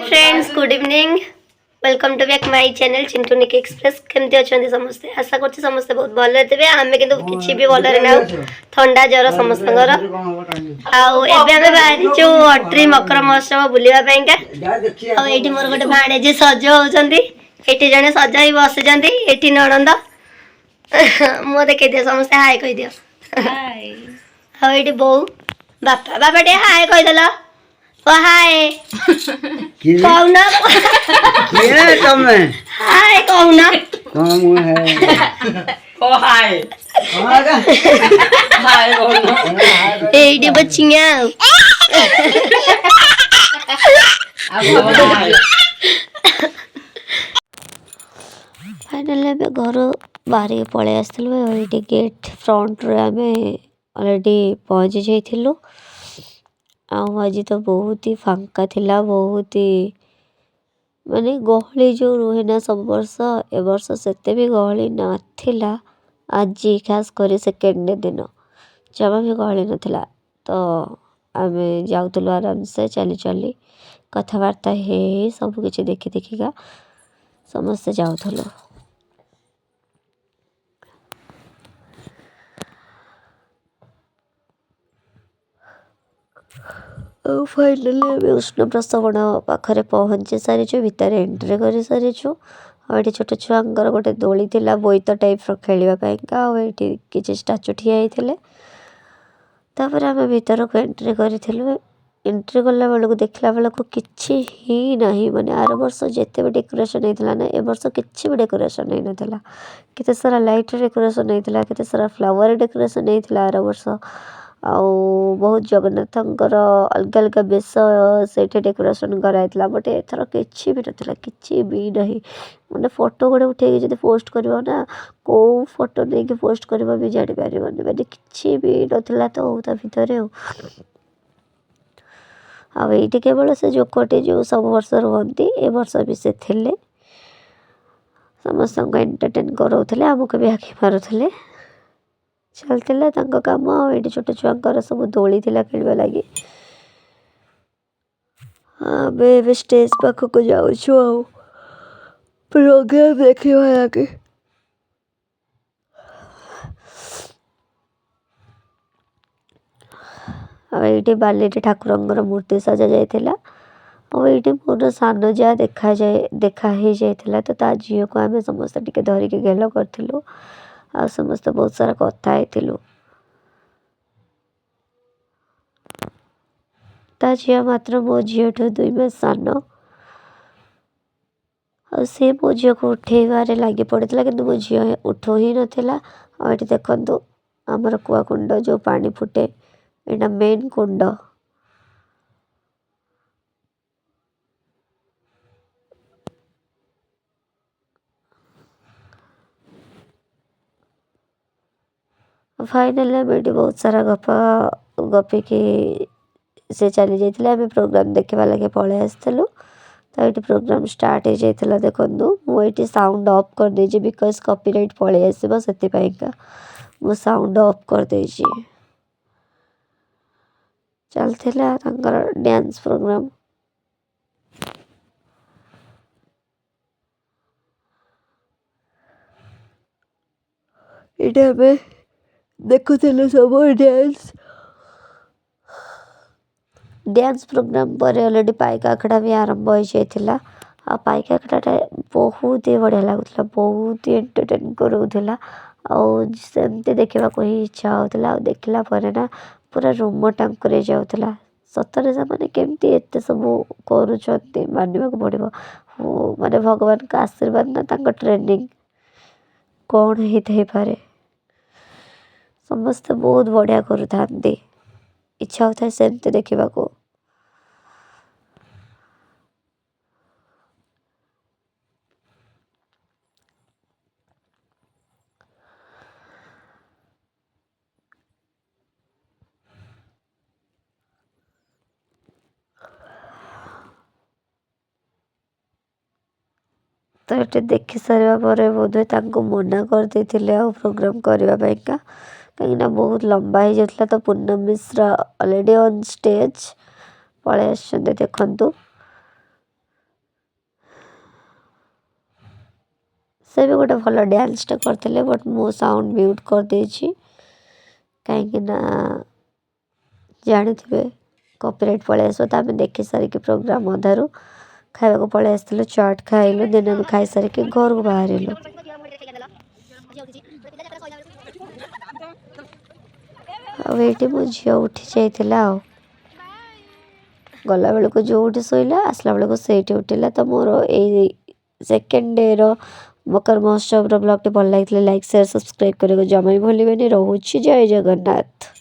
Friends, good evening. Welcome to back my channel Chintu Niki Express. କେମିତି ଅଛନ୍ତି ସମସ୍ତେ? ଆଶା କରୁଛି ସମସ୍ତେ ବହୁତ ଭଲରେ ଥିବେ। ଆମେ କିନ୍ତୁ କିଛି ବି ଭଲରେ ନାହୁଁ, ଥଣ୍ଡା ଜ୍ୱର ସମସ୍ତଙ୍କର। ଆଉ ଏବେ ଆମେ ବାହାରିଛୁ ଅଟ୍ରି ମକର ମହୋତ୍ସବ ବୁଲିବା ପାଇଁକା। ଆଉ ଏଇଠି ମୋର ଗୋଟେ ଭାଣେଜୀ ସଜ ହଉଛନ୍ତି, ଏଠି ଜଣେ ସଜ ହେଇ ବସିଛନ୍ତି, ଏଠି ନଣନ୍ଦ। ମୁଁ ଦେଖେଇଦିଅ, ସମସ୍ତେ ହାଏ କହିଦିଅ। ଆଉ ଏଇଠି ବୋଉ, ବାପା। ବାପା, ଟିକେ ହାଏ କହିଦେଲ। ଓ ହାଏ କହୁନ। କିଏ ତମେ? ହାଏ କହୁନ। କଣ ମୁଁ ହେ? ଓ ହାଏ। ହାଏ କହୁନ। ଏଇଠି ବଚିଆ ଆଉ। ହାଏ। ଫାଇନାଲି ଆମେ ଘରୁ ବାହାରିକି ପଳେଇ ଆସିଥିଲୁ ଆଉ ଏଇଠି ଗେଟ୍ ଫ୍ରଣ୍ଟରେ ଆମେ ଅଲରେଡ଼ି ପହଞ୍ଚି ଯାଇଥିଲୁ। ଆଉ ଆଜି ତ ବହୁତ ହି ଫାଙ୍କା ଥିଲା, ବହୁତ ହି ମାନେ ଗହଳି ଯେଉଁ ରୁହେ ନା ସବୁ ବର୍ଷ, ଏ ବର୍ଷ ସେତେ ବି ଗହଳି ନଥିଲା। ଆଜି ଖାସ୍ କରି ସେକେଣ୍ଡ ଡେ ଦିନ ଜମା ବି ଗହଳି ନଥିଲା। ତ ଆମେ ଯାଉଥିଲୁ ଆରାମସେ ଚାଲି ଚାଲି, କଥାବାର୍ତ୍ତା ହେଇ ହେଇ, ସବୁ କିଛି ଦେଖି ଦେଖିକା ସମସ୍ତେ ଯାଉଥିଲୁ। ଆଉ ଫାଇନାଲି ଆମେ ଉଷ୍ଣ ପ୍ରସବଣ ପାଖରେ ପହଞ୍ଚି ସାରିଛୁ, ଭିତରେ ଏଣ୍ଟ୍ରି କରିସାରିଛୁ। ଆଉ ଏଠି ଛୋଟ ଛୁଆଙ୍କର ଗୋଟେ ଦୋଳି ଥିଲା ବୋଇତ ଟାଇପ୍ର ଖେଳିବା ପାଇଁକା। ଆଉ ଏଇଠି କିଛି ଷ୍ଟାଚୁ ଠିଆ ହେଇଥିଲେ। ତାପରେ ଆମେ ଭିତରକୁ ଏଣ୍ଟ୍ରି କରିଥିଲୁ। ଏଣ୍ଟ୍ରି କଲା ବେଳକୁ ଦେଖିଲା ବେଳକୁ କିଛି ହିଁ ନାହିଁ। ମାନେ ଆର ବର୍ଷ ଯେତେ ବି ଡେକୋରେସନ୍ ହେଇଥିଲା ନା, ଏ ବର୍ଷ କିଛି ବି ଡେକୋରେସନ୍ ହେଇନଥିଲା। କେତେ ସାରା ଲାଇଟ୍ରେ ଡେକୋରେସନ୍ ହେଇଥିଲା, କେତେ ସାରା ଫ୍ଲାୱାର ଡେକୋରେସନ୍ ହେଇଥିଲା ଆର ବର୍ଷ। ଆଉ ବହୁତ ଜଗନ୍ନାଥଙ୍କର ଅଲଗା ଅଲଗା ବେଶ ସେଇଠି ଡେକୋରେସନ୍ କରାହେଇଥିଲା। ବଟ୍ ଏଥର କିଛି ବି ନଥିଲା, କିଛି ବି ନାହିଁ। ମାନେ ଫଟୋ ଗୋଟେ ଉଠେଇକି ଯଦି ପୋଷ୍ଟ କରିବ ନା, କେଉଁ ଫଟୋ ନେଇକି ପୋଷ୍ଟ କରିବ ବି ଜାଣିପାରିବନି। ମାନେ କିଛି ବି ନଥିଲା ତ ତା ଭିତରେ। ଆଉ ଏଇଠି କେବଳ ସେ ଲୋକଟି ଯେଉଁ ସବୁ ବର୍ଷ ରୁହନ୍ତି, ଏ ବର୍ଷ ବି ସେ ଥିଲେ, ସମସ୍ତଙ୍କୁ ଏଣ୍ଟରଟେନ୍ କରାଉଥିଲେ, ଆମକୁ ବି ଆଖି ମାରୁଥିଲେ। ଚାଲିଥିଲା ତାଙ୍କ କାମ। ଆଉ ଏଇଠି ଛୋଟ ଛୁଆଙ୍କର ସବୁ ଦୋଳି ଥିଲା ଖେଳିବା ଲାଗି। ଆମେ ଏବେ ଷ୍ଟେଜ୍ ପାଖକୁ ଯାଉଛୁ ଆଉ ପ୍ରୋଗ୍ରାମ୍ ଦେଖିବା ଲାଗି। ଆଉ ଏଇଠି ବାଲିରେ ଠାକୁରଙ୍କର ମୂର୍ତ୍ତି ସଜା ଯାଇଥିଲା। ଆଉ ଏଇଠି ମୋର ସାନ ଯାଆ ଦେଖାଯାଏ, ଦେଖା ହେଇଯାଇଥିଲା, ତ ତା ଝିଅକୁ ଆମେ ସମସ୍ତେ ଟିକେ ଧରିକି ଗେଲ କରିଥିଲୁ ଆଉ ସମସ୍ତେ ବହୁତ ସାରା କଥା ହେଇଥିଲୁ। ତା ଝିଅ ମାତ୍ର ମୋ ଝିଅଠୁ 2 ମାସ ସାନ। ଆଉ ସେ ମୋ ଝିଅକୁ ଉଠେଇବାରେ ଲାଗି ପଡ଼ିଥିଲା, କିନ୍ତୁ ମୋ ଝିଅ ଉଠୁ ହିଁ ନଥିଲା। ଆଉ ଏଠି ଦେଖନ୍ତୁ ଆମର କୁଆକୁଣ୍ଡ, ଯେଉଁ ପାଣି ଫୁଟେ, ଏଇଟା ମେନ୍ କୁଣ୍ଡ। ଫାଇନାଲି ଆମେ ଏଠି ବହୁତ ସାରା ଗପ ଗପିକି ସେ ଚାଲି ଯାଇଥିଲେ, ଆମେ ପ୍ରୋଗ୍ରାମ୍ ଦେଖିବା ଲାଗି ପଳେଇ ଆସିଥିଲୁ। ତ ଏଇଠି ପ୍ରୋଗ୍ରାମ୍ ଷ୍ଟାର୍ଟ ହେଇଯାଇଥିଲା। ଦେଖନ୍ତୁ, ମୁଁ ଏଇଠି ସାଉଣ୍ଡ ଅଫ୍ କରିଦେଇଛି, because copyright ପଳେଇ ଆସିବ, ସେଥିପାଇଁକା ମୁଁ ସାଉଣ୍ଡ ଅଫ୍ କରିଦେଇଛି। ଚାଲିଥିଲା ତାଙ୍କର ଡ୍ୟାନ୍ସ ପ୍ରୋଗ୍ରାମ୍। ଏଇଟା ଆମେ ଦେଖୁଥିଲୁ ସବୁ ଡ୍ୟାନ୍ସ। ଡ୍ୟାନ୍ସ ପ୍ରୋଗ୍ରାମ୍ ପରେ ଅଲରେଡ଼ି ପାଇକ ଆଖଡ଼ା ବି ଆରମ୍ଭ ହେଇଯାଇଥିଲା। ଆଉ ପାଇକ ଆଖଡ଼ାଟା ବହୁତ ହି ବଢ଼ିଆ ଲାଗୁଥିଲା, ବହୁତ ହି ଏଣ୍ଟରଟେନ୍ କରାଉଥିଲା ଆଉ ସେମିତି ଦେଖିବାକୁ ହିଁ ଇଚ୍ଛା ହେଉଥିଲା। ଆଉ ଦେଖିଲା ପରେ ନା ପୁରା ରୋମ ଟାଙ୍କୁରି ଯାଉଥିଲା। ସତରେ ସେମାନେ କେମିତି ଏତେ ସବୁ କରୁଛନ୍ତି, ମାନିବାକୁ ପଡ଼ିବ। ମାନେ ଭଗବାନଙ୍କ ଆଶୀର୍ବାଦ ନା ତାଙ୍କ ଟ୍ରେନିଂ, କ'ଣ ହେଇଥାଇପାରେ। ସମସ୍ତେ ବହୁତ ବଢ଼ିଆ କରୁଥାନ୍ତି, ଇଚ୍ଛା ହେଉଥାଏ ସେମିତି ଦେଖିବାକୁ। ତ ଏଠି ଦେଖି ସାରିବା ପରେ ବୋଧହୁଏ ତାଙ୍କୁ ମନା କରିଦେଇଥିଲେ ଆଉ ପ୍ରୋଗ୍ରାମ୍ କରିବା ପାଇଁକା, କାହିଁକିନା ବହୁତ ଲମ୍ବା ହେଇଯାଉଥିଲା। ତ ପୂର୍ଣ୍ଣ ମିଶ୍ର ଅଲରେଡ଼ି ଅନ୍ ଷ୍ଟେଜ୍ ପଳେଇ ଆସିଛନ୍ତି, ଦେଖନ୍ତୁ। ସେ ବି ଗୋଟେ ଭଲ ଡ୍ୟାନ୍ସଟେ କରିଥିଲେ, ବଟ୍ ମୁଁ ସାଉଣ୍ଡ ମ୍ୟୁଟ୍ କରିଦେଇଛି, କାହିଁକି ନା ଜାଣିଥିବେ କପିରାଇଟ୍ ପଳେଇ ଆସିବ। ତ ଆମେ ଦେଖି ସାରିକି ପ୍ରୋଗ୍ରାମ୍ ଅଧାରୁ ଖାଇବାକୁ ପଳେଇ ଆସିଥିଲୁ। ଚାଟ୍ ଖାଇଲୁ, ଦେନ୍ ଆମେ ଖାଇସାରିକି ଘରକୁ ବାହାରିଲୁ। ଆଉ ଏଇଠି ମୋ ଝିଅ ଉଠି ଯାଇଥିଲା, ଆଉ ଗଲାବେଳକୁ ଯେଉଁଠି ଶୋଇଲା, ଆସିଲା ବେଳକୁ ସେଇଠି ଉଠିଲା। ତ ମୋର ଏଇ ସେକେଣ୍ଡ ଡେର ମକର ମହୋତ୍ସବର ବ୍ଲଗ୍ଟି ଭଲ ଲାଗିଥିଲେ ଲାଇକ୍, ସେୟାର, ସବସ୍କ୍ରାଇବ୍ କରିବାକୁ ଜମା ବି ଭୁଲିବେନି। ରହୁଛି, ଜୟ ଜଗନ୍ନାଥ।